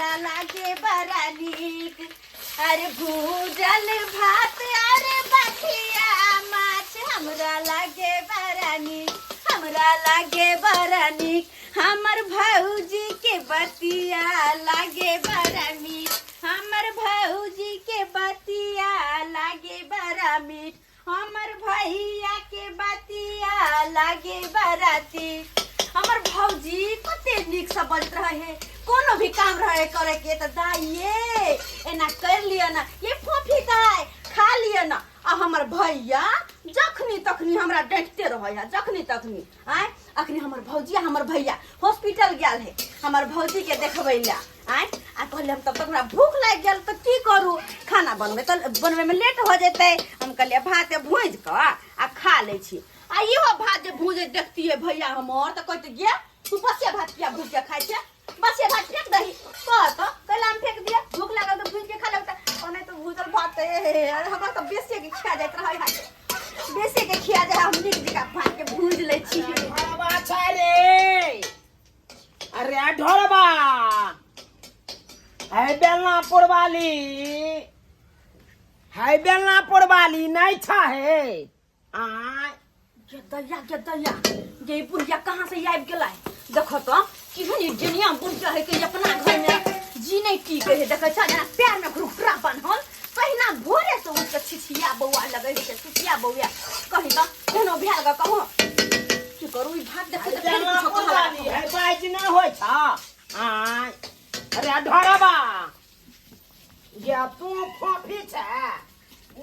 हमरा लागे बड़ा नीक। अरे भूजल भात अरे बखिया माछ हमरा लागे बड़ा नीक, हमरा लागे बड़ा नीक। हमर भौजी के बतिया लागे बड़ा मीठ, हमर भौजी के बतिया लागे बड़ा मीठ। हमर भैया के बतिया लागे बड़ा तीत। हमर भौजी कते नीक से बजैत रहे है, कोनो भी काम रहे करे के त दाइये एना कर लिय ना, ये फोफी दाइ खा लिय ना। आ हमर भैया जखनी तखनी हमरा डांटते रहे है, जखनी तखनी। आय अखनी हमर भौजी आ हमर भैया हॉस्पिटल गेल है हमर भौजी के देखबै ला। आय आ कहले हम तब तक हमरा भूख लागि गेल तऽ की करू, खाना बनबै तऽ बनबै में लेट हो जेतै। हम कहलियै भात भूजि कऽ आ खा लै छी। आ इहो भात जे भूजै देखतियै भैया हमर तऽ कहते गे तू बसिया भात किया भूजि के खाइ छै, बसिया भात फेंक दही। कह तऽ कैला हम फेंक दिअ, भूख लागल तऽ भूजि के खा लेब। तऽ ओनाहि तऽ भूजल भात तऽ हे हे, अरे हमरा तऽ बेसिए के खिया जाइत रहै है, बेसिए के खिया जाय, हम नीक जकाँ भात के भूजि लै छी। ढोरबा छै रे, अरे ढोरबा है बेलनापुर वाली, है बेलनापुर वाली नहीं छा है। आय गे दैया, गे दैया, गे ई बुढ़िया कहाँ से आबि गेलै? देखो तो केहन ई दुनिया बुढ़िया है कि अपना घर में जी नहीं टीके है। देखै छ जेना पैर में घुघरा बान्हल तहिना भोरे से उठ के छिछिया बौआ लगै है, छिछिया बौआ। कही तो केहनो भेल ग कहो की करू, ई भात देखै तऽ फेर किछो बेलनापुर कहऽ वाली लागत। है बाजि नहि होइ छ। आय अरे ढोरबा गे तू फोफी छै?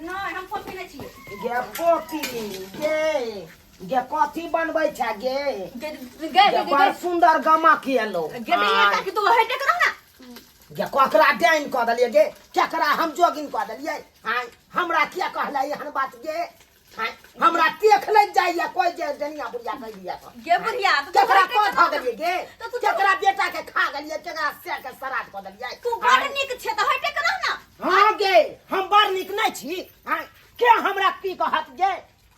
नहि, हम फोफी नहि छियै। गे फोफी गे, गे कथी बनबै छै गे? गे गे गे गे बड़ सुंदर गमक एलो। गे दैया काकी तू हटे के रह ना। गे ककरा डाइन कऽ देलियै गे, केकरा हम जोगिन कऽ देलियै? आय हमरा किया कहलै एहन बात गे? आय हमरा देख ले जाइया कोई जे डनिया बुढ़िया कहि दिया तऽ। गे बुढ़िया, तऽ तू केकरा हटे कऽ के धऽ रह ना। देलियै गे? तऽ तू केकरा बेटा के खा गेलियै, केकरा से के श्राद्ध कऽ देलियै? तू बड़ नीक छै तऽ हटे के रह ना। हाँ गे, हम बड़ नीक नहि छी। आय के हमरा की कहत गे?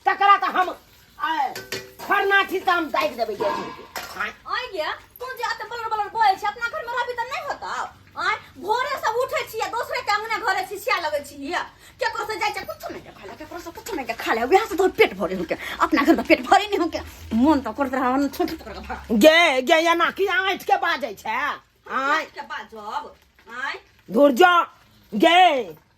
तकरा तऽ हम आय खरनाठी से हम दागि देबै गे मुँह के। आय आय गे, तू जे एते बलर बलर बोलै छी अपना घर में रहबी तऽ नहि होतौ। आय भोरे से उठै छी आ दोसरे के अंगने घरे छिछिया लगै छी। केकरो से जाइ छै कुछ नहि के खा ले, केकरो से कुछ नहि के खा ले, वएह से तोहर पेट भरे होके, अपना घर में पेट भरे नहि होके। मन तऽ करत रह छोट पकड़ के भाग। गे गे एना की आँठि के बाजै छै? आय के बाजब? आय धुर जा गे,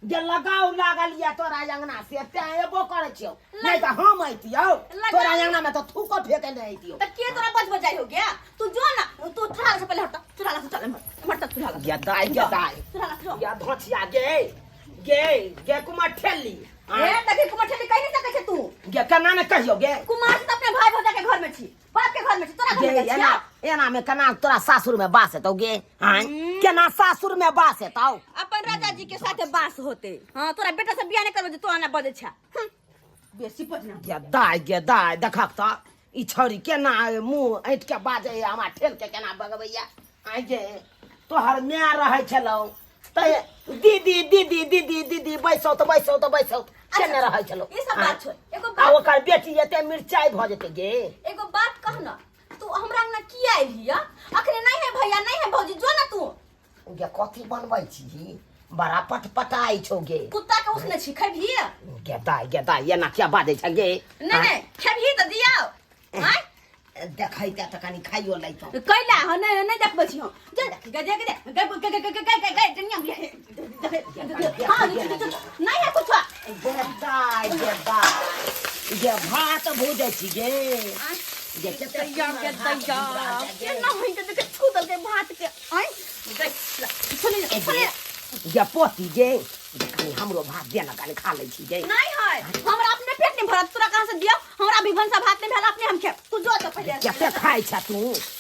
गे लगाव लागल या तोरा अंगना से तें एबो करै छियौ, नहि तऽ हम अइतियौ तोरा अंगना में तऽ थूको फेकै नहि अइतियौ। तऽ के तोरा बजबो जाइ हो गया? तू जो ना, तू चूल्हा से पहले हट, चूल्हा से चल हट, चूल्हा से। गे दाइ, गे दाइ, चूल्हा से। गे धोचिया गे, गे गे कुमार ठेली। ए देखी कुमार ठेली कहि नहीं सकै छै तू। गे केना ने कहियौ गे? कुमार से तऽ अपने भाई भौजा के घर में छी, बाप के घर में छी, तोरा घर गे में जाइ एना छियौ? एना में केना तोरा सासुर में बास हेतौ गे? आँय केना सासुर में बास हेतौ? अपन राजा जी के साथे बास होते। हाँ तोरा बेटा से बियाह नहीं करबो जे तू आना बजै छा। बेसी बजना। गे दाइ, गे दाइ, देखक तऽ ई छौड़ी केना मुँह ऐंठ के बाजैया, हमरा ठेल के केना बगबैया। आँय गे तोहर माय रहै छलौ तऽ दीदी दीदी दीदी दीदी बैसौ तऽ बैसौ तऽ बैसौ केने रहै छलौ। ई सब बात छोड़, एगो आ बात ओकर बेटी एते मिरचाइ भऽ जेतै गे। एगो बात कह ना, तू हमरा अंगना किया एलही? अखने नहीं है भैया, नहीं है भौजी, जो ना तू। गे कथी बनबै छी? बड़ा पटपटाइ छौ गे। कुत्ता के उसने छी, खेबही? गे दाइ, गे दाइ, एना किया बाजै छै गे? नहीं नहीं, खेबही तऽ दियौ। आँय देखै तऽ कनि खाइयो लैतौ। कैला हँ नहीं नहीं देखबै छी हम। जे गे गे गे गे गे गे गे गे गे गे दुनिया में हाँ नहीं है कुछ। गे दाइ, गे दाइ, गे भात भूजै छी गे। गे कते दैया सुन्दर गे भात दैया, भुजरा छै गे। केना होइ के देखे छू देलकै भात के। आँय गे छोड़ि छोड़ि। गे पोती गे, गे कनि हमरो भात दे ना, कनि खा लै छी गे। नहीं है, हमरा अपने पेट नहीं भरत, तोरा कहाँ से दियौ? हमरा भी भनसा भात नहीं भेल, अपने हम खेब। तू जो तो पहिले। कते खाइ छ तू?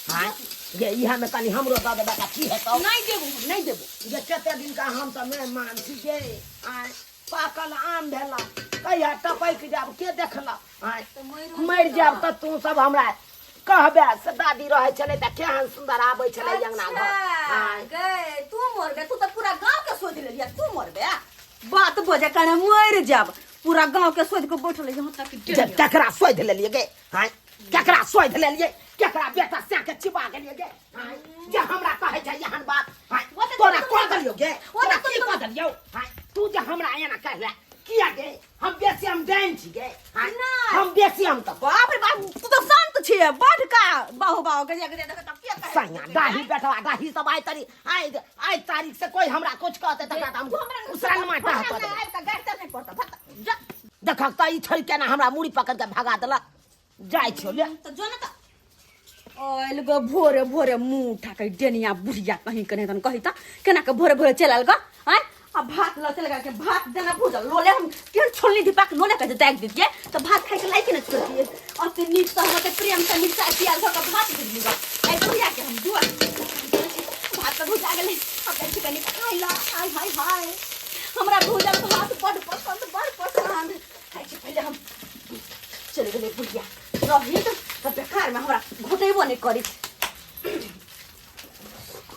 हाँ गे इहा में कनि हमरो दऽ देबै तऽ की हेतौ? नहीं देबो, नहीं देबो। गे कते दिन का हम तऽ मेहमान छी गे। आँय पाकल आम भेला कहिया टपकि जायब के देखलक? आँय मरि जायब तऽ तू सब हमरा कहबे से दादी रहै छलै तऽ केहन सुन्दर आबै छलै अंगना घर। आँय गे तू मरबे, तू तऽ पूरा गांव के सोच लेलिया, तू मरबे बात बजे काने मरि जाब, पूरा गांव के सोच के बैठल यहाँ तक। जे केकरा सोधि लेलियै गे? आँय केकरा सोधि लेलियै? केकरा बेटा से के चिबा गेलियै गे आँय जे हमरा कहै छै एहन बात आँय ओ तऽ तोरा तुम- कऽ देलियौ गे ओ तऽ तोरा की तुम- कऽ देलियौ आँय तू जे हमरा एना कहले किया गे हम बेसी हम डाइन छी गे आँय नहि। हम बेसी हम तऽ बाप रे बाप, तू तऽ शांत छियै, बड का बाहु बाहु गजिया गजिया देख तऽ किया कहै सैया डाही बेटवा डाही सब आइ तारीख आइ आइ तारीख से कोई हमरा कुछ कहते तकरा तऽ हम उसरन माटा कऽ देबै। आबि कऽ गाड़ि नहि पड़तौ भत्ता जा। देखक तऽ ई छोड़ि केना हमरा मुड़ी पकड़ के भगा देलक जाइ छियौ ले। तऽ जो ने तऽ आयल गो भोरे भोरे मुँह उठा के डेनिया बुढ़िया कहीं कहीं तन कही तऽ केना के भोरे भोरे चलि आयल ग आँय। आ भात लऽ चलि गेल के भात देना भूजल लोले हम केहन छोलनी धिपा के लोले के जे दागि दितियै तऽ भात खाइके लायक नहि छोड़तियै। ओते नीकसँ हम ओते प्रेमसँ मिरचाइ प्याज धऽ कऽ भात भुजली ग एहि बुढ़िया के हम दुआ भात तऽ भुजा गेलै। आब जाइ छी कनि खाइ लए। हाय हाय हाय, हमरा भूजल भात बड्ड पसन्द, बड्ड पसन्द। खाइ छी पहिले हम। चलि गेलै बुढ़िया, रही तऽ बेकारमे हमरा घोटेबो नहि करी।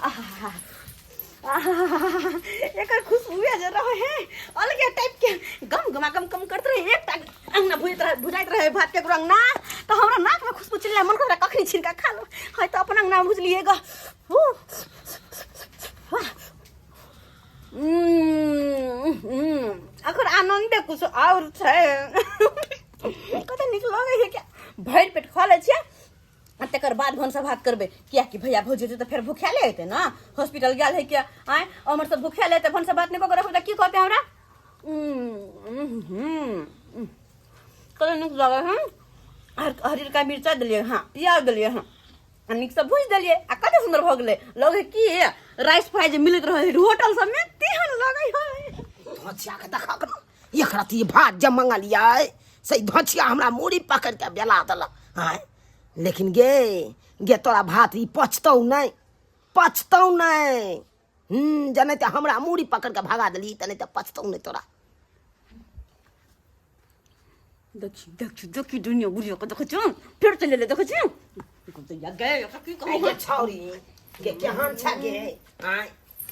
आहा एकर खुशबुए जे रहे है अलगे टाइप के, गम गमा गम गम करत रहे। एकटा अंगना भुजैत रहे, भुजाइत रहे भात के अंगना तऽ हमरा नाक में खुशबू चलि मन हमरा कखनी छिनका खा लो। है तऽ अपन अंगना भुजलिए ग। अखन आनंदे कुछ और छै, कते नीक लगै है। क्या भरि पेट खा लै छियै आ तकर बाद भनसा भात करबै, कियाकि भैया भौजी जेतै तऽ फेर भुखायले हेतै ने, हॉस्पिटल गेल है क्या। आँय हमर सब भुखायल हेतै, भनसा भात नहि कऽ के रखबै तऽ की कहतै हमरा? कते नीक लगै है। हरियरका मिरचाइ देलियै हँ, प्याज देलियै हँ, आ नीकसँ भुजि देलियै आ कते सुन्दर भऽ गेलै। लगै की राइस फ्राइ जे मिलैत रहै होटल सबमे तेहन लगै है। धोचिया के देखक ने, एक रत्ती भात जे मंगलियै से धोचिया हमरा मूड़ी पकड़ के बेला देलक। आँय लेकिन गे गे तोरा भात ई पचतौ नहि, पचतौ नहि। जे नहि तऽ हमरा मूड़ी पकड़ के भगा देली तऽ नहि तऽ पचतौ नहि तोरा। देखी देखी देखी दुनिया बुढ़िया के देखै छियौ, फेर चलि एलै, देखै छियौ गए की कहू। गे छौरी गे केहन छै गे? आँय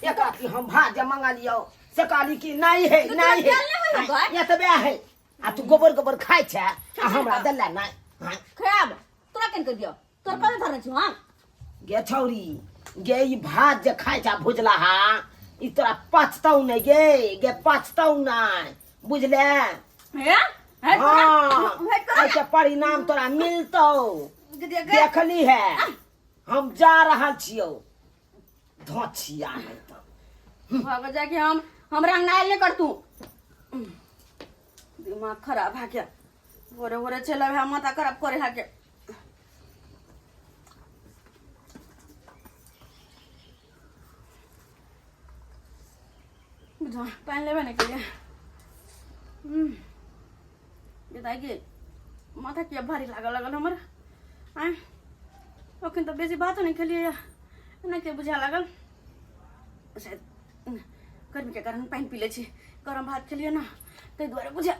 एक रत्ती हम भात जे मंगलियौ से कहली कि नहि है, तऽ नहि तोरा है। देल नहि होय हौ गै? एतबे है आ तू गोबर गोबर खाइ छै आ हमरा देला नहि। आँय खायब तोरा केन कर दियौ, तोरा कहाँ धरने छियौ? हाँ गे छौरी गे, ई भात जे खाइ छै भुजला हा ई तोरा पचतौ नहि गे, गे पचतौ नहि, बुझले? हे हे हाँ हे तोरा एहिके परिणाम तोरा मिलतौ। गे देखली है, हम जा रहल छियौ धोछिया नहि तऽ भग जाके हम हमरा अंगना आयल नहि कर तू। दिमाग खराब है क्या? भोरे भोरे चल है माथा खराब करे है के। बुझा पानि लेबे नहि केलियै। बताइ कि माथा किया भारी लागऽ लागल हमर? आँय अखन तऽ बेसी भातो नहि खेलियै, एना किया बुझा लागल? शायद गर्मीके कारण पानि पी लै छी, गरम भात खेलियै ने ताहि दुआरे बुझा।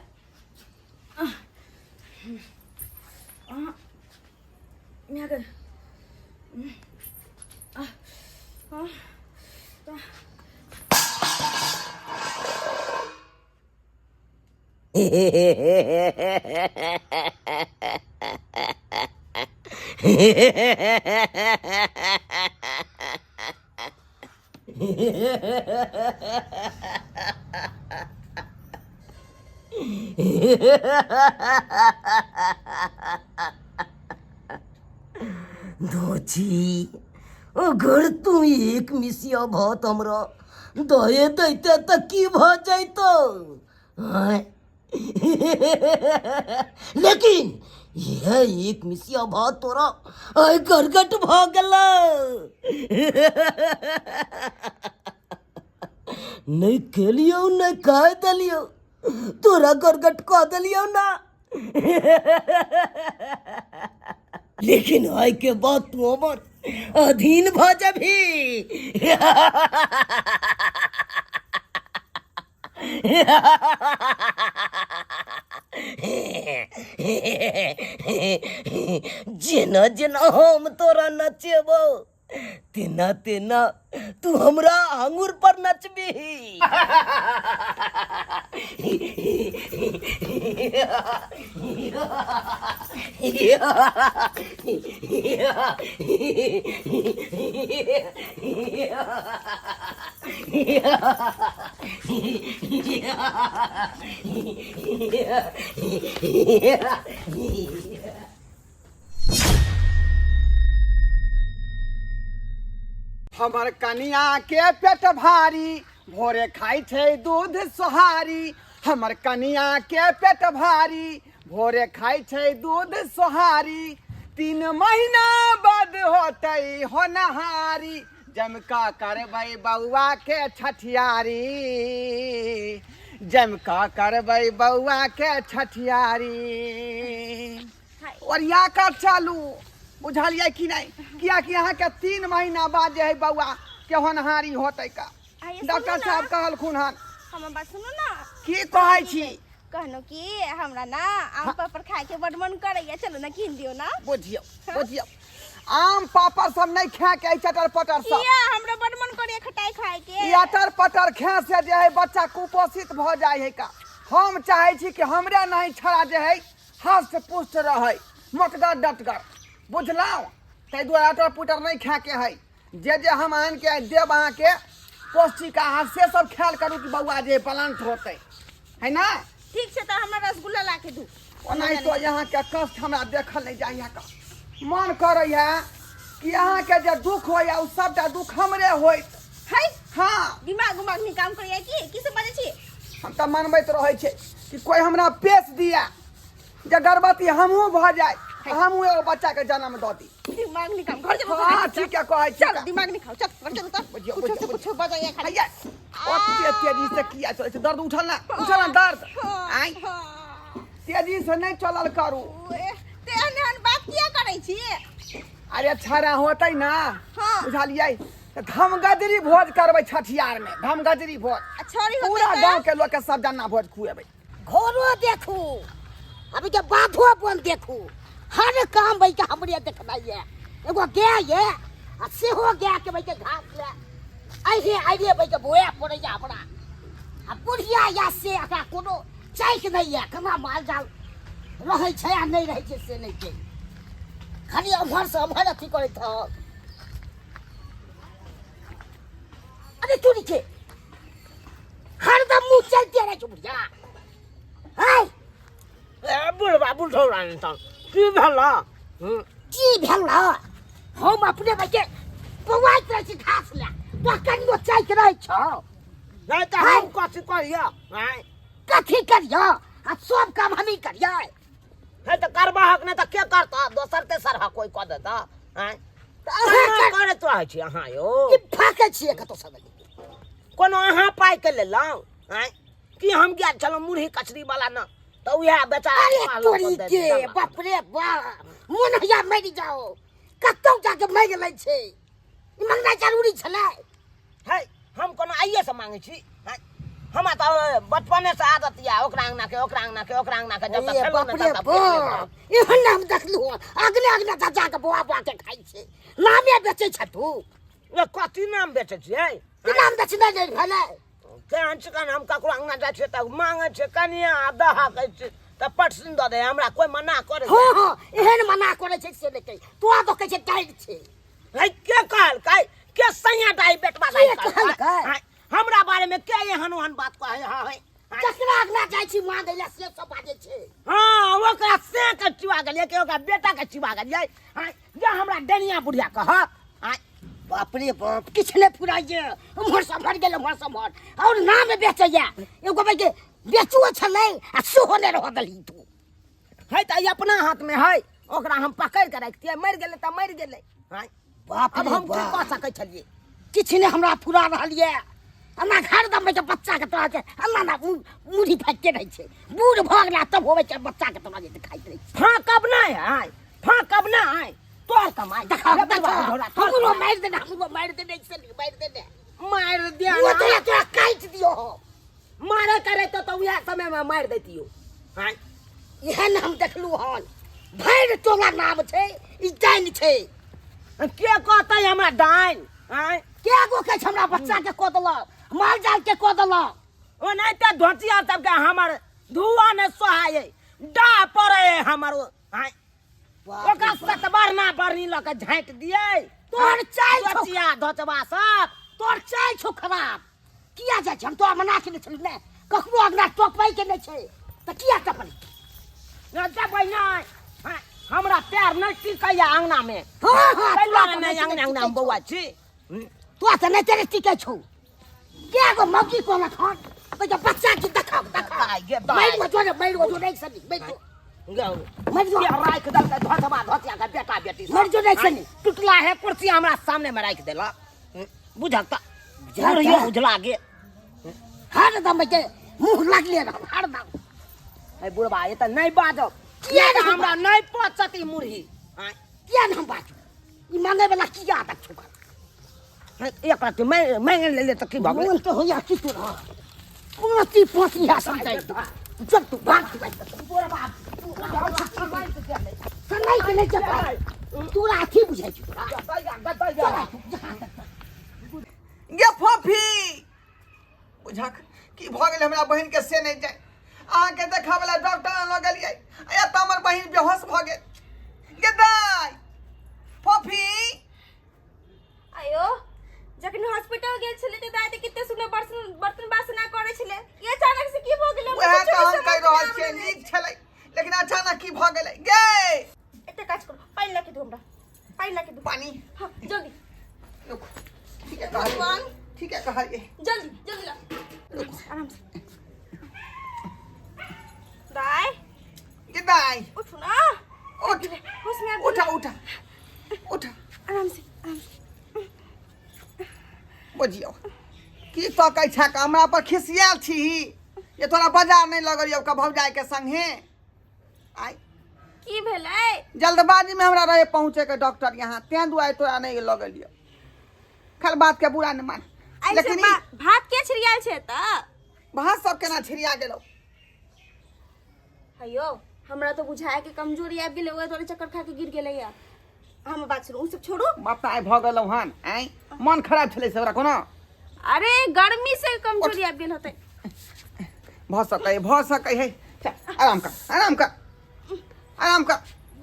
धोची अगर तू एक मिसिया भात हमरा दए दैते तऽ की भऽ जैतौ? आँय लेकिन यह एक मिसिया भात तोरा आइ गरगट भऽ गेलौ। नहि खेलियौ नहि खाय देलियौ, तोरा गरगट कऽ देलियौ ना। लेकिन आइ के बाद तू हमर अधीन भऽ जेबही। जेना जेना हम तोरा नचेबौ तेना तेना तू हमरा आंगुर पर नचबी। हमर कनिया के पेट भारी, भोरे खाइ छै दूध सोहारी। हमर कनिया के पेट भारी, भोरे खाइ छै दूध सोहारी। 3 महीना बाद होतै होनहारी, जमका करबै बौआ के छठियारी, जमका करबै बौआ के छठियारी। ओरिया कर चलू, बुझलियै कि नहि? कियाकि अहाँके 3 महीना बाद जे है बौआ के होनहारी होतै का आइए सुनू डॉक्टर ना। साहब कहलखुन हन। हमर बात सुनू ना। की कहै छी? कहलहुँ कि हमरा ना आम पापड़ खाय के बड मन करैया, चलू ना कीन दियौ ना। बुझियौ बुझियौ, आम पापड़ सब नहि खाय के चटर पटर सब। किया? हमरा बड मन करैया खटाई खाय के। ई अटर पटर खाय से जे है बच्चा कुपोषित भऽ जाइ है का। हम चाहै छी कि हमरे नहीं छड़ा जे है हष्ट पुष्ट रहै, मोटगर डटगर, बुझलहुँ? ताहि दुआरे अटर पुटर नहि खाय के है। जे जे हम आनि के देब अहाँके पौष्टिक आहार से सब ख्याल करू कि बौआ जे बलंत होतै, है ना? ठीक छै, तऽ हमरा रसगुल्ला ला के दू। ओनाहितो अहाँके कष्ट हमरा देखल नहि जाइए का। मन करैए कि अहाँके जे दुख होइए ओ सबटा दुख हमरे होइत है। हाँ, दिमाग उमाग नहीं काम करैया की? की सब बाजै छी? हम तऽ मनबैत रहै छै कि कोइ हमरा पेश दिया जे गर्भवती हमहूँ भऽ जाय, हमहूँ एगो बच्चाके जन्म दऽ दी। दिमाग नहीं काम घर चलू। हाँ ठीक है, कहै छी। चल, दिमाग नहीं खाओ, चल घर चलू। तऽ बुझियौ, कुछो से बुझियौ, कुछो बजैया खाली। हैया ओते तेजी से किया चलै छै? दर्द उठल ना, उठल ना दर्द? आँय, तेजी से नहि चलल करू। ते एहन एहन बात किया करै छी? अरे छड़ा होतै ना। हाँ। बुझलियै? तऽ धमगजरी भोज करबै छठियार में, धमगजरी भोज। आ छड़ी होतै पूरा तऽ? गाँव के लोग के सब जना भोज खुएबै। घरो देखू, अभी के बाधो बन देखू, हर काम भाई के हमरे देखनाइ ये। एगो गाय ये आ सेहो गाय के भाई के घास ले अहे अरे भाई के बोए पड़ैया हमरा। आ बुढ़िया या से एकरा कोनो चैक नहि ये, केना माल जाल रहै छै आ नहि रहै छै से नहि छै, खाली एम्हर से एम्हर अथी करैत रहत। अरे तू नीचे हरदम मुँह चलते रहै छै बुढ़िया। है ए बुढ़बा बुढ़ौरा इंसान, की भेल? की भेल? हम अपने बच्चे पौआइत रहै छी घास लए, तो कनियो चैक रहै छौ? नहि तऽ हम कथी करियै? आँय, कथी करियै? आ सब काम हमही करियै? है तऽ करबहक नहि तऽ के करतह? दोसर तेसर हक कोइ कऽ देतह? आँय, तऽ अहाँ केना करैत रहै छी अहाँ यौ? की फाकै छियै कतौ सब? कोनो अहाँ पाइके लेलहुँ? आँय, की हम गेल छलहुँ मुरही कचरी वाला न तऽ उएह बेचारा अरे कहलक तोरी दे के देलक। बाप रे बाप, मोन हैया मरि जाओ, कतौ जाके मांगि लै छै। ई मंगनाइ जरूरी छलै? है, हम कोनो आइए से मांगै छी? आँय, हमरा तऽ बचपने से आदत यऽ ओकरा अंगना के, ओकरा अंगना के, ओकरा अंगना के, जब तक ए खेलहुँ बाप नहि रे तब तक पेट नहि भरल। बाप, एहन नाम देखलहुँ हन, अगने अगने जा जा के बौआ बौआ के खाइ छै, नामे बेचै छ तू। ए, कथी नाम बेचै छियै? की नाम बेचने नहि भेलै? केहन चिकन, हम ककरो अंगना जाइ छियै तऽ मांगै छियै कनिया आ दहा कहै छियै तऽ पटसिन दऽ दे, हमरा कोइ मना करै? हँ हँ, एहन मना करै छै से नहि कहै, तोरा तऽ कहै छै डारि छै। है, के कहलकै? के सैया दाइ बेटवा दाइ के कहलकै? आँय, हमरा बारे में के एहन ओहन बात कहै है? जकरा अगना जाइ छी मांगै लए से सब बाजै छै। हाँ, ओकरा से के चिबा गेलियै कि ओकरा बेटा के चिबा गेलियै? आँय, जे हमरा डनिया बुढ़िया कहत। आँय, बाप रे बाप, किछु नहि फुराइए, उम्हर से उम्हर गेल, उम्हर से उम्हर, और नाम बेचैया। एगो भाई के बेचुओ छलै आ सेहो नहि रहऽ देलही तू। है तऽ ई अपना हाथ में है, ओकरा हम पकड़ि के रखतियै, मरि गेलै तऽ मरि गेलै। आँय, बाप अब रे हम की बाप, कऽ सकै छलियै? किछु नहि हमरा फुरा रहल यऽ। हमरा घर दम के बच्चा के तोरा के एना ना मुड़ी फाटते रहै छै, बूढ़ भऽ गेला तब होबै छै बच्चा के तोरा जे खाइत रहै छै। फाँकब नहि आँय, फाँकब नहि आँय, तोहर कमाइ देखा रे देखा, बुढ़बा बुढ़ौरा, तोहर हमरो कमाइ। मारि देने, हमरो मारि देने, से नहीं मारि देने, मारि दे ओ ना। तोरा तोरा काटि दियो हम। मारे करे तो उएह समय में मारि दैतियो। आँय, एहन हम देखलहुँ हन, भरि टोला नाम छै, ई जानि छै। के कहतै हमरा डाइन आँय के गो कहै छै हमरा बच्चा के कऽ देलक माल जाल के कऽ देलक ओनाहिते धोतिया सबके हमर धुआ ने सोहाय डाह पड़े हमर आँय ओकरा सतबरना बरनी लऽ के झाँटि दियै तोहर चालि छौ। धोतिया धोचबा सब तोहर चालि छौ खराब किया जाइ छै हम तोरा मना केने छली ने ककरो अगना टपै के नहि छै तऽ किया टपली नहि देबै नहि हँ, हमरा पैर नहि टिकैया अंगना मे हँ हँ कैला तोरा तऽ नहि अंगना अंगना मे टिकै छौ। बौआ छी तोरा तऽ नहि तेरे टिकै छौ के गो मौगी कहलक हन तऽ जे बच्चा के देखब देखब आइ गे दाइ। मारि जो रे मारि जो नहि सनी मारि जो मरि जो राखि देलकै धोचबा धोतिया के बेटा बेटी सब। मरि जो नहि सनी टुटला है कुर्सी हमरा सामने में राखि देलक बुझल तऽ बुझल बुढ़ियो तऽ। उझला गे हरदम के मुंह लागले रहल हरदम ए बुढ़बा ये तऽ नहि बाजब किया किया नहि हमरा नहि पचत ई मुरही आँय, किया ने हम बाजू ई मांगे वाला किया आदत छौ एक रत्ती मांगि लेले तऽ की भऽ गेलै मोन तऽ होइया की तोरा पाँची पाँची है समझाइ चल तू भाग तू बुढ़बा सुनै के नहि छै तोरा अथी बुझाइ छौ तोरा गे फोफी बुझक की भऽ गेलै हमरा बहिनके से नहि जाय अहाँके देखाबैला डॉक्टर लग गेलियै आ एतऽ हमर बहिन बेहोश भऽ गेल गे दाइ फोफी आयो जखन हॉस्पिटल गेल छलै तऽ दादी कते सुन्दर बर्तन बर्तन बासना करै छलै ई अचानक से की भऽ गेलै हमरा उएह कुछो तऽ हम नहि कहि समझ रहल मे छियै आबि रहल नीक छलै लेकिन अचानक की भऽ गेलै गे अछि। एकटा काज करू पानि लऽ के दू हमरा पानि लऽ के दू पानि हाँ जल्दी रुकू ठीक है कहलियै ठीक है कहलियै जल्दी जल्दी ला आराम से दाई गे दाइ उठू ना उठ होश में आबि उठा उठा उठा आराम से आराम से बुझियौ की तकै छक हमरा पर खिसियाल छी जे तोरा बाजार नहि लगल यौ भौजाइके संगे आइ की भेलै जल्दबाजी में हमरा रहे पहुँचे के डॉक्टर यहाँ तें दुआरे तोरा नहीं लगल यौ खैर बात के बुरा नहीं मान ऐसे लेकिन ई भात के छिड़ियाल छै तऽ भात सब केना छिड़िया गेलौ हयो हमरा तो बुझाय के कमजोरी आबि गेलै ओहि दुआरे चक्कर खा के गिर गेलै या हम बात सुनू ओ सब छोड़ू बाप आइ भऽ गेलौ हन आँय मन खराब छलै से ओकरा कोनो अरे गर्मी से कमजोरी आबि गेल होतै भऽ सकै भऽ सकै है चल, आराम कर आराम कर आराम कर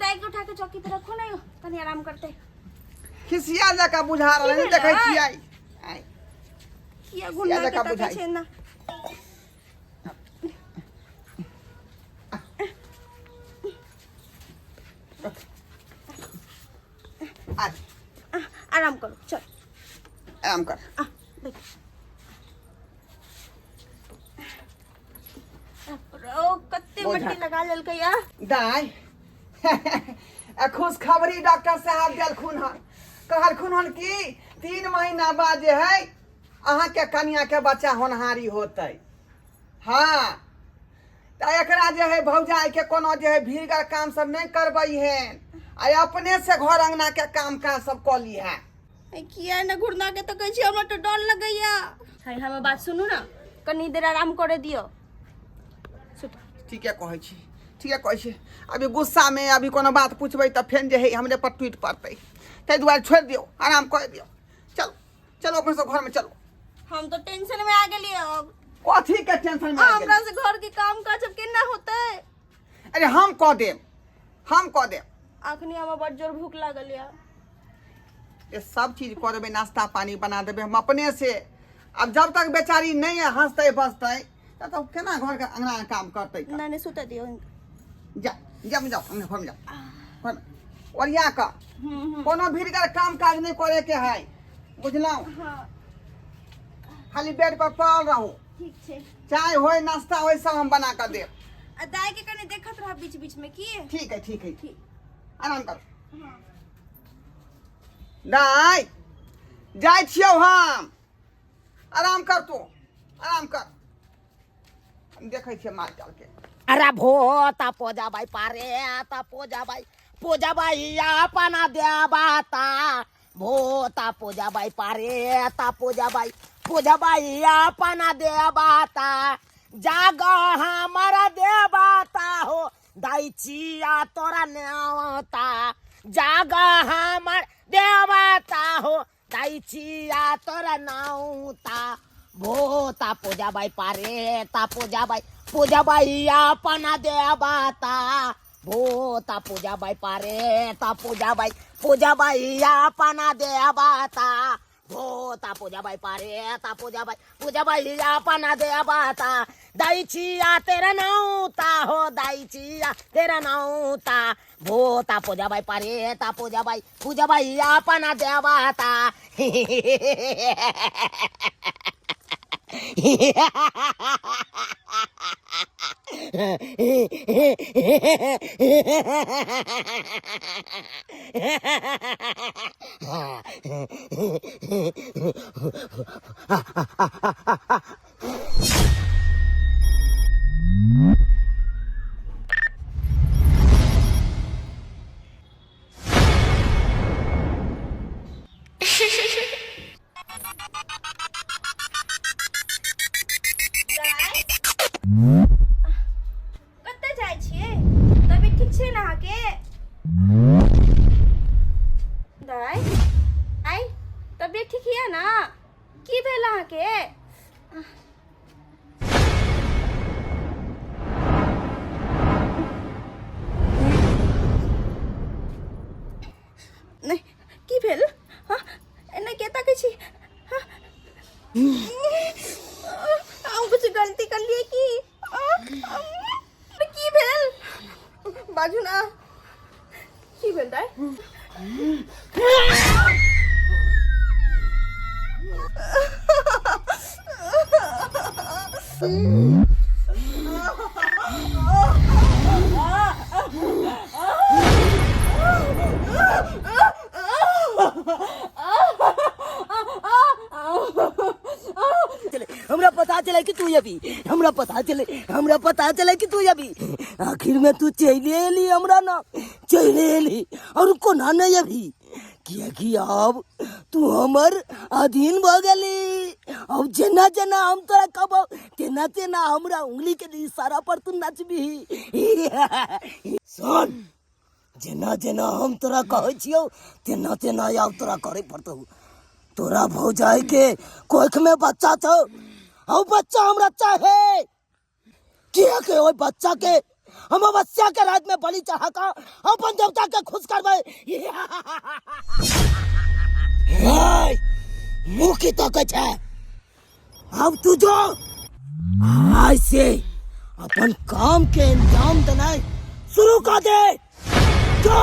दाई के उठा के चौकी पर रखो ना यो कनी आराम करते खिसिया जकाँ बुझा रहल की है देखै भेलै? छियै आँय किया घुना के जकाँ तकै बुझाइ। छै ना आ आराम करो चल आराम कर आ बैठ ओ कते बोझा। मट्टी लगा लेलकै या दाइ आ खुशखबरी डॉक्टर साहब देलखुन हन कहलखुन हन कि 3 महीना बाद जे है अहाँके कनियाके बच्चा होनहारी होतै हाँ तऽ एकरा जे है भौजाइके कोनो जे है भीड़गर काम सब नहि करबै है आ अपने से घर अंगना के काम काज सब कऽ ली है किया ने घुरना के तो कहै छी हमरा तो डर लगैया है हमर बात सुनू ना कनी देर आराम करे दियो सुत ठीके कहै छी ठीके कहै छी अभी गुस्सामे अभी कोनो बात पूछबै तऽ फेर जे है हमरे पर टूटि पड़तै ताहि दुआरे छोड़ि दियौ आराम कऽ दियौ चलू चलू अपने सब घरमे चलू हम तो टेंशन में आ गेलिए अब कथी के टेंशन में आबि हमरा गेली? से घर के काम काज अब केना होतै अरे हम कऽ देब हम कऽ देब अखनी हमरा बड़ जोर भूख लागल या ये सब चीज कऽ देबै नाश्ता पानी बना देबै हम अपने से अब जब तक बेचारी नहीं हंसतै बजतै तब तक केना घर के अंगना के काम करतै नहीं नहीं सुते दियो जा जा जाओ अंगना घर में जाओ घर में ओरिया कऽ कोनो भीड़गर काम काज नहीं करे के है बुझलहुँ हाँ खाली बेड पर पड़ल रहू ठीक छै चाय होय नाश्ता होय सब हम बना कऽ देब आ दाई के कनी देखत रह बीच बीच में की ठीक है ठीक है ठीक आराम करू दाइ जाइ छियौ हम आराम कर तू आराम कर हम देखै छियै माल जाल के अरे भोता पोजा बाई पारे आता पोजा बाई पोजा बाई अपना देवाता भोता पोजा बाई पारे आता पोजा बाई पोजा बाई अपना देवाता जाग हमारा देवाता हो दाई चिया तोरा नेवता जाग हमार देव दाई छिया तोरा नाउता भोता पूजाबाई पारे ता पूजाबाई पूजाबाई अपना देवाता भोता पूजाबाई पारे ता पूजाबाई पूजाबाई अपना देवाता भोता पूजाबाई पारे ता पूजाबाई पूजाबाई अपना देवाता दाई छिया तेरा नाउता हो दाई छिया तेरा नाउता भोता पूजाबाई पारे ता पूजाबाई पूजाबाई अपना देवाता। कतऽ जाइ छियै? तबियत ठीक छै ने अहाँके दाइ? आइ तबियत ठीक यऽ ने? की भेल अहाँके? नहि, की भेल? हँ, एना के ताकै छी? हँ, हम कुछ गलती कर लिए की? की भेल, बाजू ना, की भेल दाइ? हमरा पता चले कि तू अभी, हमरा पता चले, हमरा पता चले कि तू अभी आखिर में तू चले एली, हमरा ना चले एली और कोना नहीं अभी, कियाकि अब तू हमर अधीन भ गेली। अब जेना जेना हम तोरा कहबो तेना तेना हमरा उंगली के इशारा पर तू नचबी। सुन, जेना जेना हम तोरा कहै छियौ तेना तेना आब तोरा करे पड़तौ। तोरा भौजाई के कोख में बच्चा छौ, औ बच्चा हमरा चाहे, किया के ओहि बच्चा के हम अवश्य के रात में बलि चढ़ा के अपन देवता के खुश करबै। हे, मुँह की तकै छै? अब तू जो आज से अपन काम के अंजाम देनाइ शुरू कर दे, जो।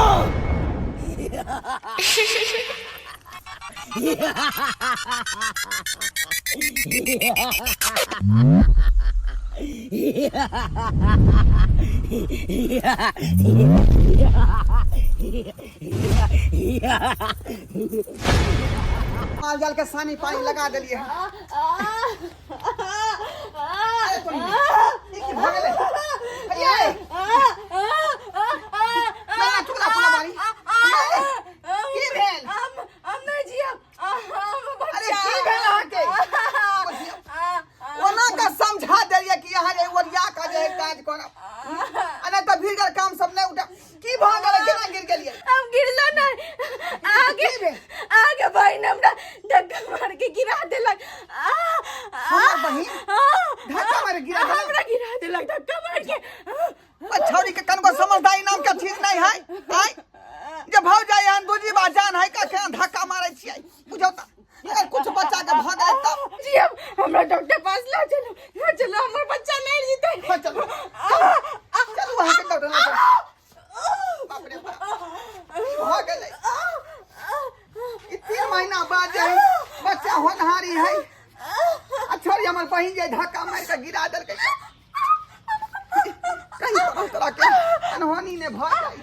माल जाल के सानी पानी लगा देलिए। अरे तोरी, ई की भऽ गेलै? अरे, ना, चुगला फुला बारी। की भेल? हम नहि जियब, हम अरे की भेल अहाँके? ओना के समझा देलिए कि अहाँ जे ओरिया के जे काज करब आ नहि तऽ भीड़ काम सब नहि उठा। की भऽ गेलै? केना गिर गेलियै? हम गिरलो नहीं, आगे की भेल? आगे बहिन हमरा धक्का मार के गिरा देलक। हमर बहिन धक्का मारि के गिरा देलक? हमरा गिरा देलक धक्का मार के। ओ छौरी के कनको समझदारी नाम के चीज नहीं है। आय जे भौ जाय हन दूजी बार जान है का केना धक्का मारै छियै? बुझौ त अगर कुछ बच्चा के भऽ गेलै तब? जी, हम हमरा डॉक्टर पास ला चलो, ला चलो, हमर बच्चा नहीं जीते। हाँ, चलू चलू, अहाँ के डॉक्टर लग चलू। बाप रे बाप, की भऽ गेलै? ई 3 महीना बाद जे है बच्चा होनहारी है आ छोरी हमर बहिन जे धक्का मारि के गिरा देलकै, कहीं कोनो तरह के अनहोनी ने भऽ जाय।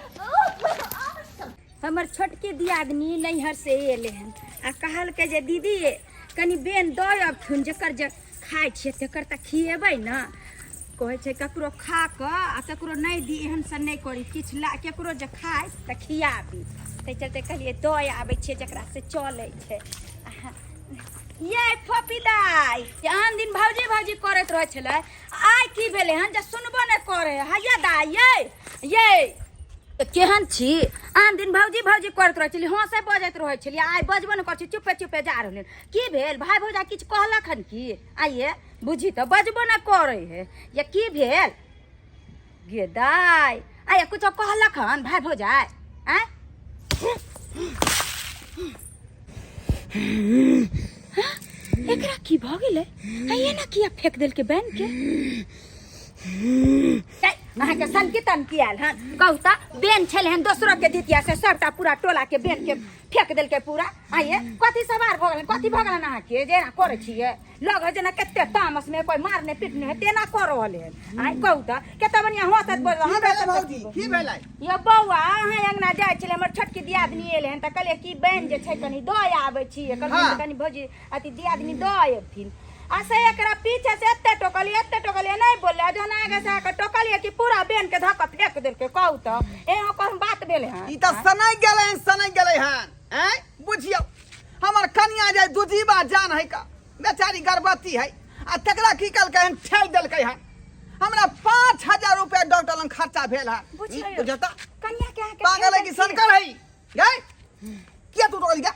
हमर छोटकी दियादनी नैहर से एलै हन आ कहलकै जे दीदी कनि बेन दऽ अबथुन, जकर जे खाइ छियै तकर तऽ खिएबै ने। कहै छै ककरो खा कऽ आ ककरो नहि दी, एहन सन नहि करी, किछु ला ककरो जे खाइ तऽ खियाबी। ताहि चलते कहलियै दऽ आबै छियै जकरा से चलै छै। ये फोपी दाइ, आन दिन भौजी भौजी करैत रहै छलै, आइ की भेलै हन जे सुनबो नहि करै? हैया दाइ, ये ये केहन छी? आन दिन भौजी भौजी करैत रहै छली, हँसै बजैत रहै छली, आइ बजबो नहि करै छी, चुपे चुपे जा रहलै। की भेल भाय भौजा? किछु कहलक हन की? आइए बुझी तऽ बजबो नहि करै है या की भेल गे दाइ? आइए कुछो कहलक हन भाय भौजाइ? आँय, एकरा की भऽ गेलै? आइए ना किया फेंक देलकै बैन के? अहाँके सनकी तनकी आयल हन? कहू तऽ, बेन छलै हन दोसरो के दितिया से सबटा पूरा टोला के बेन के फेंक देलकै पूरा। आइए कथी सवार भऽ गेल, कथी भऽ गेल अहाँके जे एना करै छियै? लग है जेना कते तामस में कोई मारने पीटने है तेना कर रहल है। आइ कहू तऽ, कते बढ़िया हंसत बोल की हमरा भेलै सबके। भौजी, की भेलै? यो बौआ, अहाँ अंगना जाइ छलै, हमर छोटकी दियादनी एलै हन तऽ कहलियै कि बहन जे छै कनि दऽ आबै छी। कहलियै कनि भौजी अथी दियादनी दऽ अयथिन आ से एकरा पीछे से एते टोकलियै, एते टोकलियै, नहि बोलले। आ जहन आगे से आके टोकलियै कि पूरा बेन के धऽ कऽ फेंक देलकै। कहू तऽ, एहन कहूँ बात भेलै हन? ई तऽ सनकि गेलै हन, सनकि गेलै हन। आँय बुझियौ, हमर कनिया जे दुजीबा जान है का, बेचारी गर्भवती है आ तकरा की कहलकै हन? ठेल देलकै हन। हमरा 5000 रुपया डॉक्टर लग खर्चा भेल हन। बुझियौ। बुझियौ तऽ। कनिया के अहाँके पागल है कि ठेल देलकै? शंकर है गै? किया तू टोकल गया?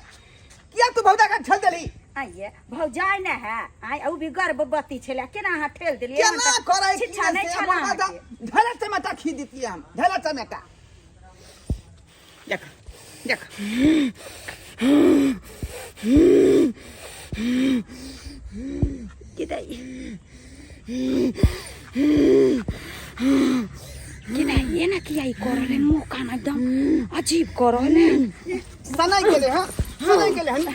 किया तू भौजा के ठेल देली? आइए भौजाइ ने है, आइ उ भी गर्भवती छलै, केना अहाँ ठेल देलियै? केना करै? शिक्षा नहि छल अहाँके। ढेला चमेटा खी दितियै हम, ढेला चमेटा। देख देख। केना एना किया ई कर रहलै? मुँह कान एकदम अजीब कर रहलै। सनाइ गेलै हँ, सनाइ गेलै हन।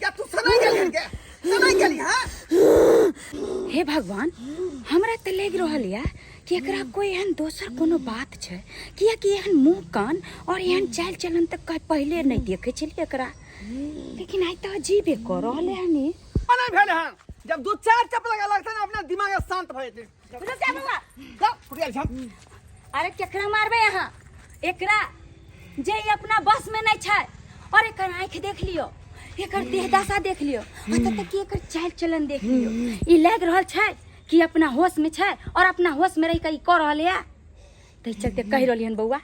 या तू सनाइ गेली हन के? सनाइ गेली हँ? हे भगवान, हमरा तऽ लागि रहल यऽ कि एकरा कोई एहन दोसर कोनो बात छै, कियाकि एहन मुँह कान और एहन चालि चलन तऽ पहिले नहि देखै छलियै एकरा, लेकिन आइ तऽ अजीबे कऽ रहल हन ई। नहि भेल हन। जब दू चार चप लगा लगतै ने, अपने दिमाग शांत भऽ जेतै। रुक जा बौआ। जा, फुटिया छी हम। अरे केकरा मारबै अहाँ? एकरा जे ई अपना बस में नहीं छै। और एकर आँखि देख लियो, एकर देह दशा देख लियो, एतऽ तक कि एकर चालि चलन देख लियो। ई लागि रहल छै कि अपना होश में छै और अपना होश में रहि कऽ ई कऽ रहल यऽ? ताहि चलते कहि रहलियै हन बौआ,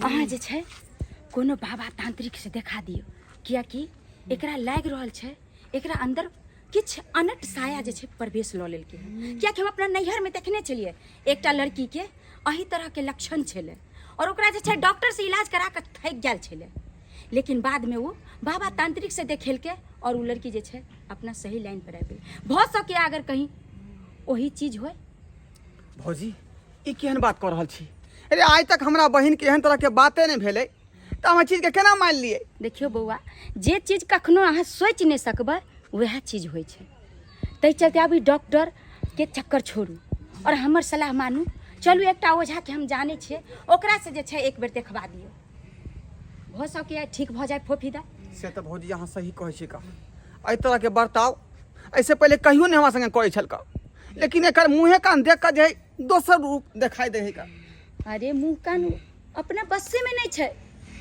अहाँ जे छै कोनो बाबा तांत्रिक से देखा दियौ, कियाकि एकरा लागि रहल छै एकरा अंदर किछु अनट साया जे छै प्रवेश लऽ लेलकै हन। कियाकि हम अपना नैहरमे देखने छलियै, एकटा लड़कीके एही तरहके लक्षण छलै और ओकरा जे छै डॉक्टर से इलाज करा कऽ थकि गेल छलै, लेकिन बादमे ओ बाबा तांत्रिक से देखेलकै और ओ लड़की जे छै अपना सही लाइन पर आबि गेलै। भऽ सकै अगर कहीं ओही चीज होय। भौजी, ई केहन बात कऽ रहल छी? अरे, आइ तक हमरा बहिन के एहन तरह के बाते नहि भेलै, तऽ हम एहि चीजके केना मानि लियै? देखियौ बौआ, जे चीज कखनो अहाँ सोचि नहि सकबै वएह चीज होइ छै। ताहि चलते आब ई डॉक्टरके चक्कर छोड़ू आओर हमर सलाह मानू। चलू, एकटा ओझाके हम जानै छियै, ओकरासँ जे छै एक बेर देखबा दियौ। भऽ सकैए ठीक भऽ जाय फोफी दा। से तऽ भौजी अहाँ सही कहै छी का। एहि तरहके बर्ताव एहिसँ पहिले कहियो नहि हमरा संगे करै छल का, लेकिन एकर मुँहे कान देख कऽ जे है दोसर रूप देखाइ दै है का। अरे, मुँह कान अपना बस्सेमे नहि छै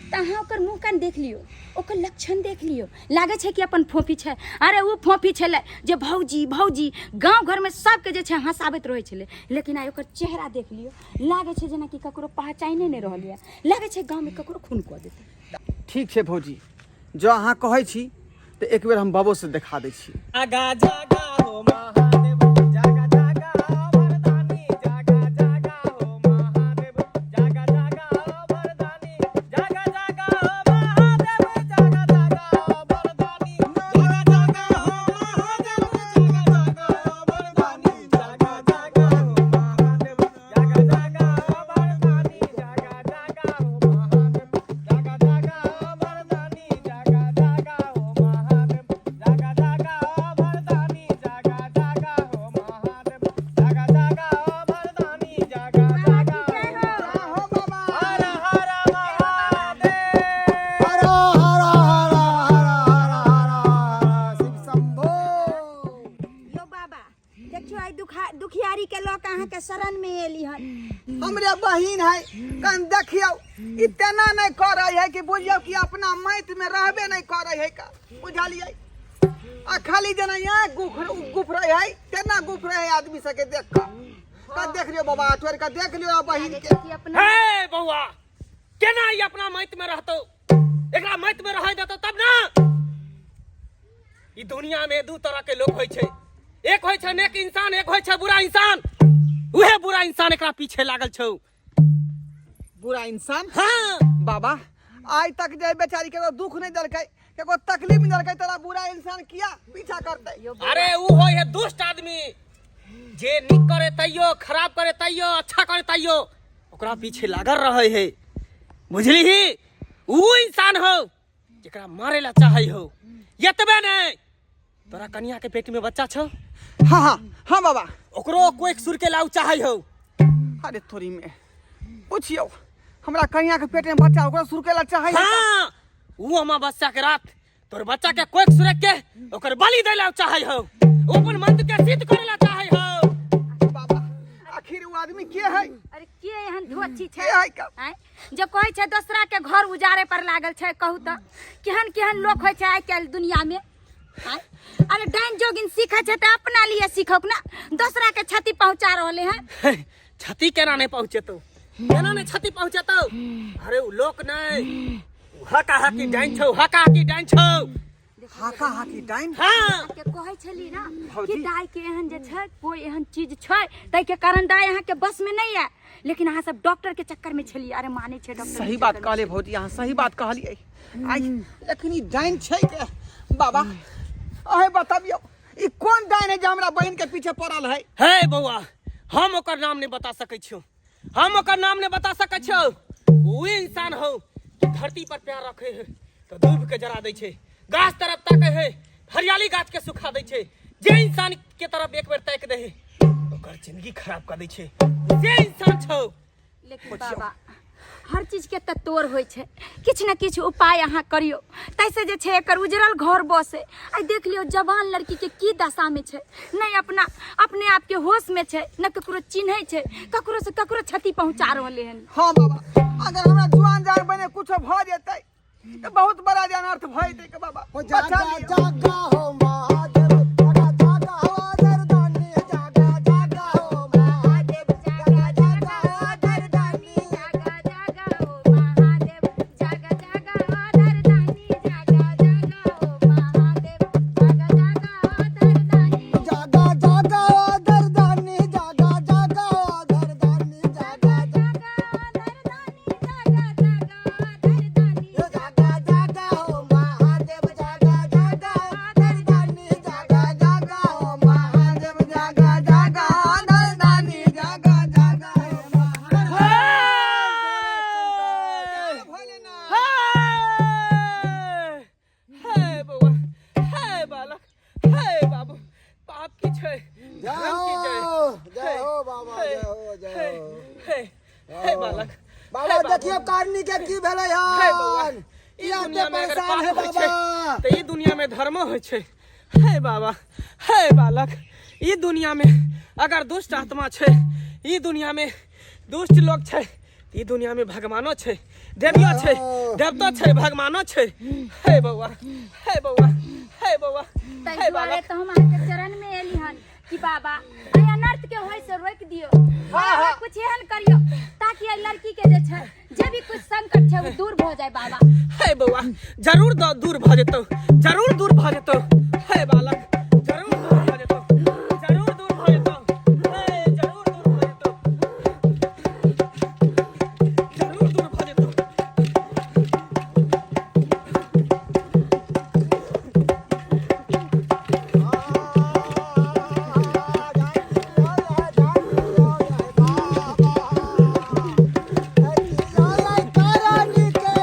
तऽ अहाँ ओकर मुँह कान देख लियौ, ओकर लक्षण देख लियौ, लागै छै कि अपन फोफी छै? अरे, ओ फोफी छलै जे भौजी भौजी गाँव घरमे सबके जे छै हँसाबैत रहै छलै, लेकिन आइ ओकर चेहरा देख लियौ, लागै छै जेनाकि ककरो पहचाने नहि रहल यऽ, लागै छै गाँवमे ककरो खून कऽ देतै। ठीक छै भौजी, जँ अहाँ कहै छी तऽ एक बेर हम बाबोसँ देखा दै छी। जागा जागा हो महादेव, जागा जागा वरदानी, जागा जागा हो महादेव, जागा जागा वरदानी, जागा जागा हो महादेव, जागा जागा वरदानी, जागा जागा हो महादेव, जागा जागा वरदानी, जागा जागा हो महादेव, जागा जागा वरदानी, जागा जागा हो महादेव, जागा जागा वरदानी, जागा जागा हो महादेव, जागा जागा वरदानी, जागा। हमरे बहिन है कन देखियौ ई तेना नहीं करै है कि बुझियौ कि अपना माटि में रहबे नहीं करै है का बुझलियै आ खाली जेना यहाँ गुफ गुफ रहे है तेना गुफ रहे है आदमी सबके देख कऽ का देख लियौ बाबा तोड़ कऽ देख लियौ बहिन के कि अपना हे बौआ केना ई अपना माटि में रहतौ एकरा माटि में रहै देतौ तब ना ई दुनिया में दू तरह के लोग होइ छै एक होइ छै नेक इंसान एक होइ छै बुरा इंसान उहे बुरा इंसान एकरा पीछे लागल छौ बुरा इंसान हाँ बाबा आइ तक जे बेचारी के दुख नहीं देलकै केको तकलीफ नहीं देलकै तोरा बुरा इंसान किया पीछा करतै अरे ऊ होइ है दुष्ट आदमी जे नीक करे तैयो खराब करे तैयो अच्छा करे तैयो ओकरा पीछे लागल रहे है बुझली ही ऊ इंसान हो जेकरा मारे ला चाहे हो एतबे नहीं तोरा कनिया के पेट में बच्चा छौ हाँ हाँ हाँ बाबा ओकरो कोई सुर के लाउ चाहे हो अरे थोड़ी में पूछियो हमरा कनिया के पेट में बच्चा ओकरा सुरके ला चाहे हाँ ऊ अमावस्या के रात तोर बच्चा के कोई सुरक के ओकर बलि दे ला चाहे हो ऊ अपन मंत्र के सिद्ध करे ला चाहे हो बाबा आखिर वो आदमी के है अरे के एहन धोची के छै है का आँय? जे कहै छै दोसरा के घर उजारे पर लागल छै कहू तऽ केहन केहन लोक होइ छै आइ काल्हि दुनिया में आँय? अरे डाइन जोगिन सीखै छै तऽ अपना लिए सीखौक ना दोसरा के क्षति पहुंचा रहले हैं हे, क्षति केना नहीं पहुंचेतौ केना नहीं क्षति पहुंचेतौ अरे ऊ लोक नहीं ऊ हका हकी डाइन छौ हका हकी डाइन छौ हाका हाकी डाइन हाँ के कहै छली ना भौजी। कि दाई के एहन जे छै कोई एहन चीज छै ताहि के कारण दाई अहाँ के बस में नहीं है लेकिन अहाँ सब डॉक्टर के चक्कर में छलियै अरे माने छै डॉक्टर सही बात कहले भौजी अहाँ सही बात कहलियै आइ लेकिन ई डाइन छै के बाबा अहें बतबियौ ई कोन डाइन है जे हमरा बहिन के पीछे पड़ल है हे बौआ हम ओकर नाम नहीं बता सकै छियौ हम ओकर नाम नहीं बता सकै छियौ ओ इंसान हो कि धरती पर प्यार रखे है तो दूब के जरा दै छै गाछ तरफ ताके है हरियाली गाछ के सुखा दै छै जे इंसान के तरफ एक बेर ताकि दे है ओकर जिंदगी खराब कर दै छै से इंसान छौ लेकिन बाबा हर चीज के तऽ तोड़ होइ छै किछु ने किछु उपाय अहाँ करियौ ताहिसँ जे छै एकर उजड़ल घर बसे आइ देख लियौ जवान लड़कीके की दशामे छै नहि अपना अपने आपके होशमे छै नहि ककरो चिन्है छै ककरोसँ ककरो क्षति पहुँचा रहलै हन हाँ बाबा अगर हमरा जुआन जान बने कुछो भऽ जेतै तऽ बहुत बड़ा जे अनर्थ भऽ जेतै के बाबा हो बचा जागा लिअ। जागा हो महादेव जागा जागा हो दरदानी जागा जागा हो महादेव जागा जागा हो दरदानी जागा जागा ओ महादेव जागा जागा ओ दरदानी जागा जागा ओ महादेव जागा जागा ओ दरदानी जागा जागा हो दरदानी जागा जागा हो दरदानी जागा जागा दरदानी जागा जागा दरदानी जागा जागा हो महादेव जागा जागा दरदानी जागा जागा हो महादेव जागा जागा दरदानी जागा जागा हो महादेव जय भोलेनाथ। हे बौआ हे बालक हे बाबू पाप की छै जय धर्म की जय हो जय हो बाबा जय हो जय हे हो हे हे बालक बाबा हे बाबू। देखियो कारनी के की भेलै हे बौआ हन ई किया दुनिया एते में अगर परेशान है पाप होइ छै बाबा तऽ ई दुनिया में धर्मो होइ छै हे बाबा हे बालक ई दुनिया में अगर दुष्ट आत्मा छै ई दुनिया में दुष्ट लोग छै ई दुनिया में भगवानो छै देवियो छै देवतो छै भगवानो छै हे बौआ हे बौआ हे बौआ ताहि हे दुआरे बालक तऽ हम अहाँके चरण में एली हन कि बाबा एहि अनर्थ के होय से रोकि दियौ अहाँ कुछ एहन करियौ ताकि एहि लड़की के जे छै जे भी कुछ संकट छै ओ दूर भऽ जाय बाबा हे बौआ जरूर दूर भऽ जेतौ जरूर दूर भऽ जेतौ हे बालक जरूर दूर भऽ जेतौ जरूर दूर भऽ जेतौ हे जरूर दूर भऽ जेतौ जरूर दूर भऽ जेतौ कारणी के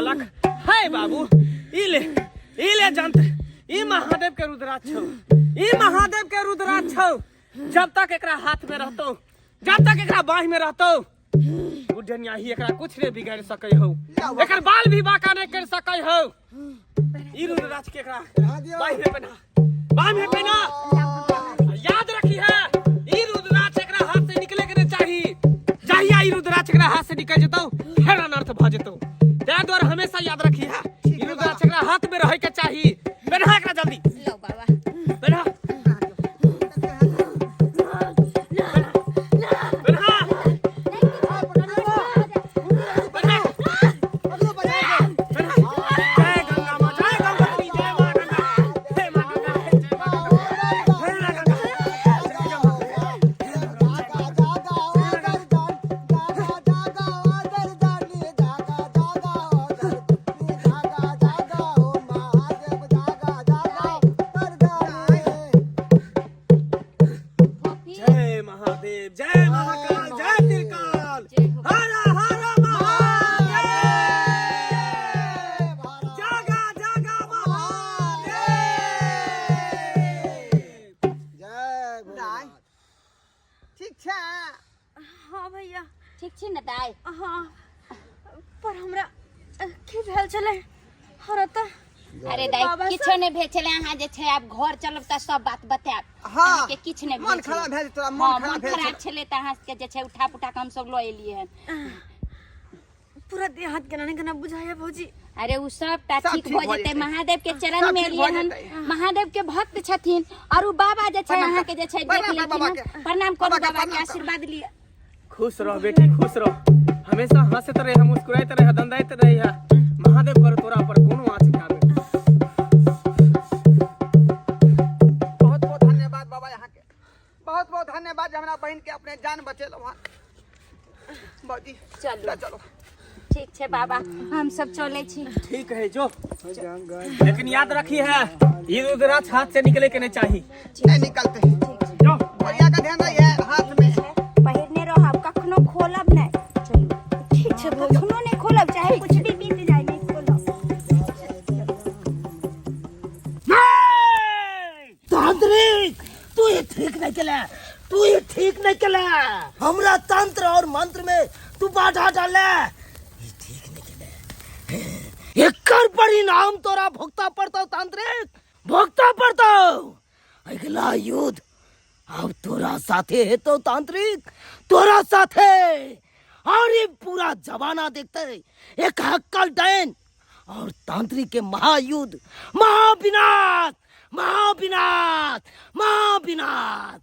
देलक। हे बाबू, ई ले, ई ले जंत्र, ई महादेव के रुद्राक्ष छौ, ई महादेव के रुद्राक्ष छौ। जब तक एकरा हाथ में रहतौ, जब तक एकरा बाह में रहतौ, बुढ़निया ही एकरा कुछ नहीं बिगाड़ सकै हो, एकर बाल भी बाका नहीं कर सकै हो। ई रुद्राक्ष के एकरा बाह में पहना, बाह में पहना। याद रखी है, ई रुद्राक्ष एकरा हाथ से निकले के नहीं चाही। जहिया ई रुद्राक्ष एकरा हाथ से निकल जेतौ, फेर अनर्थ भ जेतौ। ताहि दुआरे हमेशा याद रखी है, ई रुद्राक्ष एकरा हाथ में रहे के चाही। पहना एकरा जल्दी। लो बाबा। पहना, पहना, पहना। जय गंगा माँ, जय गंगोत्री, जय माँ गंगा, हे माँ गंगा, हे जय माँ गंगा, हे माँ गंगा, जय महादेव, जय महाकाल, जय त्रिकाल, हर हर महादेव, जागा जागा महादेव। दाइ, ठीक छै? हाँ भैया। ठीक छी ने दाइ? हाँ, पर हमरा की भेल छलै हमरा तऽ? अरे दाइ, बाबा। किछो नहि भेल छलै। अहाँ जे छै आब घर चलब तऽ सब बात बतायब। हाँ। अहाँके किछु नहि मन भेल छलै। खराब भए जेतौ तोरा, मन हाँ, खराब मन भेल खराब छलै। छलै तऽ अहाँ के जे छै उठा पुठा के हमसब लऽ एलियै हन। पूरा देह हाथ केना ने केना बुझाइया भौजी। अरे उ सबटा सब ठीक ठीक भऽ भऽ जेतै। जेतै। महादेव के चरण सब में ठीक भऽ एलियै हन। जेतै। महादेव के भक्त छथिन और उ बाबा जे छै प्रणाम अहाँके जे छै देख प्रणाम कर लेलखिन बाबा हन। के। प्रणाम करू बाबा के बाबा के प्रणाम कर। आशीर्वाद लिअ। खुश रह बेटी, खुश रह, हमेशा हंसैत रह, मुस्कुराइत रह, दंदाइत रह। महादेव कर तोरा पर कोनो आँच नहि आबे। बहुत बहुत धन्यवाद बाबा, यहाँ के बहुत बहुत धन्यवाद जे हमरा बहन के अपने जान बचेलहुँ हँ। बाबूजी। चलू। चलो। ठीक छै बाबा, हम सब चलै छी। ठीक है, जो, लेकिन याद रखी है, ई रुद्राक्ष हाथ से निकले के नहीं चाहिए। नहीं निकलते। जो। भैया का ध्यान रही है हाथ में। पहिरने रहब, कखनो खोलब नहि। चलू। ठीक छै भौजी। कखनो नहि खोलब, चाहे कुछ भी बीत जाए, नहि खोलब। तांत्रिक, तू ये ठीक नहीं केले, तू ये ठीक नहीं केले। हमरा तंत्र और मंत्र में तू बाधा डाले, ये ठीक नहीं केले। एकर परिणाम तोरा भुगता पड़तो तांत्रिक, भुगता पड़तो। अगला युद्ध अब तोरा साथे हेतो तांत्रिक, तोरा साथे। और ये पूरा जमाना देखते एक हक्कल डैन और तांत्रिक के महायुद्ध, महाविनाश, महाविनाश, महाविनाश।